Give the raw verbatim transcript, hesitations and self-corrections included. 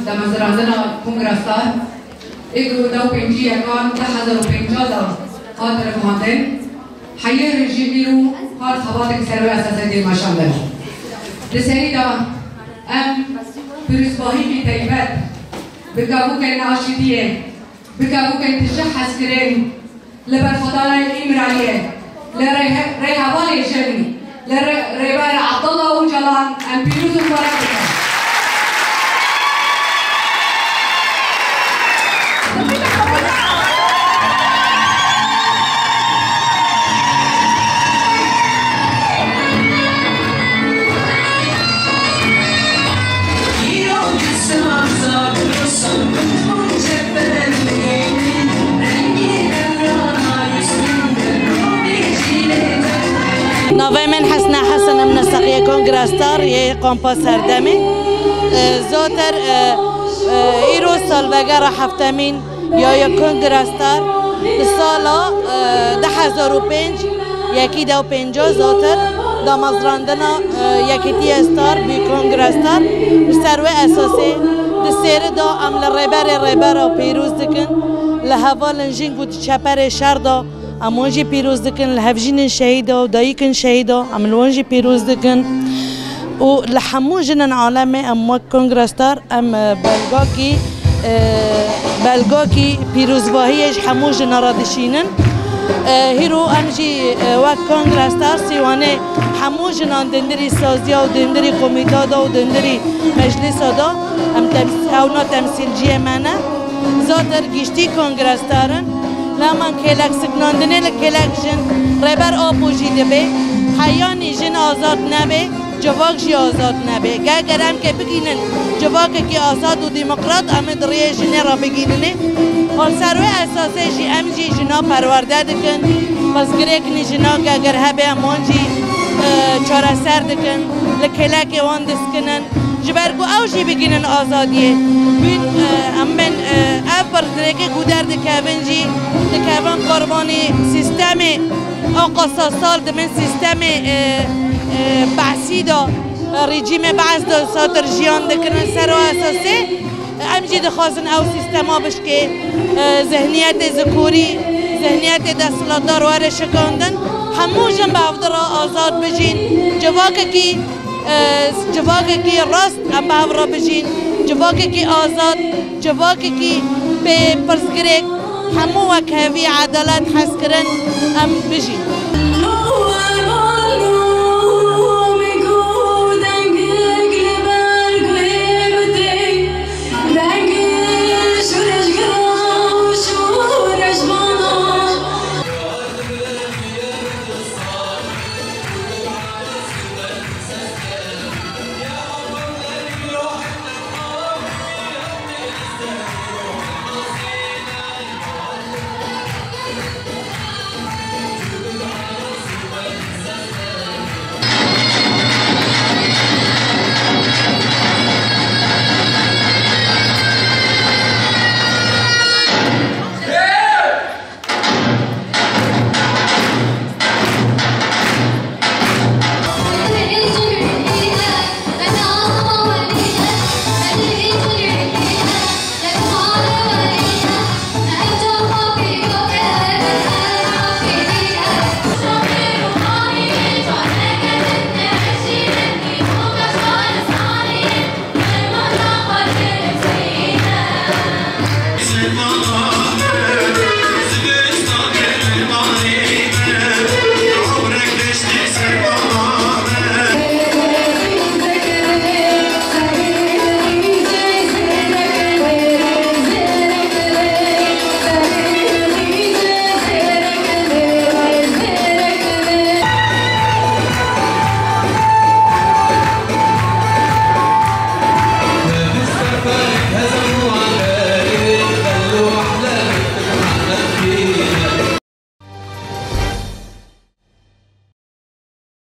Damezrandina Kongra Star, ê ku di pêncî yekan du hezar û pêncî de hat revandin, heyê re jî îro hat xebateke ser wê esasê tê meşandin. Di serî de em pîrozbahîkî taybet bi kevokên aşîtiyê, bi kevokên tije hezkirin, li berxwedanê Îmraliyê, li rê-, rêhevalê jin, li rê-, Rêber Abdullah Ocalan em pîroz û mubarek dikin. Navê min Hesna Hesen, em neseqiye Kongra Star yê Kampa Serdemê. E, zoter, e, e, îro salvegera heftemîn ya yê Kongra Star di sala, e, du hezar û pênc, yekî de û pênca zoter damezrandina, e, Yekîtiye Star bi Kongra Star. Li ser wê esasê di sêri de em li Rêberê Rêbera pîroz dikin, li hevalên jin ku di çeperê şer de em wan jî pîroz dikin, li hevjînên şehîda û dayikên şehîda em li wan jî pîroz dikin û li hemû jinên alemê em wek Kongra Star em, e, belgakî, e, belgakî pîrozbahiyê ji hemû jina re dişînin. E, hîro em jî, e, wek Kongra Star Sîwanê hemû jinan dindirî saziya û dindirî komîta de û dindirî meclisa de em tems-, ewna temsîlciyê me ne. Zatir giştî Kongra Star in. Lema kêlek siknandinê li kêlek jin Rêber Apo jî dibe. Heyanî jin azad nebe. Civak jî azad nebe. Ge-, ger em ke bigînin civakekî azad û demokrat, em ê di rêyê jinê re bigîninê. Li ser wê esasê jî em jî jina perwerde dikin. Pirsgirêkên jina ge-, ger hebe em wan jî, e, çareser dikin. Li kêlekê wan diskinin. Ji ber ku ew jî bigînin azadiyê. Bûn, e, em bên, e, ev pirsgirêkê ku derdikevin jî dikevin qurbanî sîstemê. Ew qasa sal di bin sîstemê, e, e, Be'sî de, e, rejîmê Be's de satir jiyan dikirin. Ser o esasê, e, em jî dixwazin ew sîstema bişkê, e, zihniyetê zikorî, zihniyetê desthilatdar were şikandin. Hemû jin bi hevdi re azad bijîn. Civakekî, e, civakekî rast em bi hev re bijîn. Civakekî azad, civakekî bê pirsgirêk, hemû wek hevî edalet hezkirin em bijîn.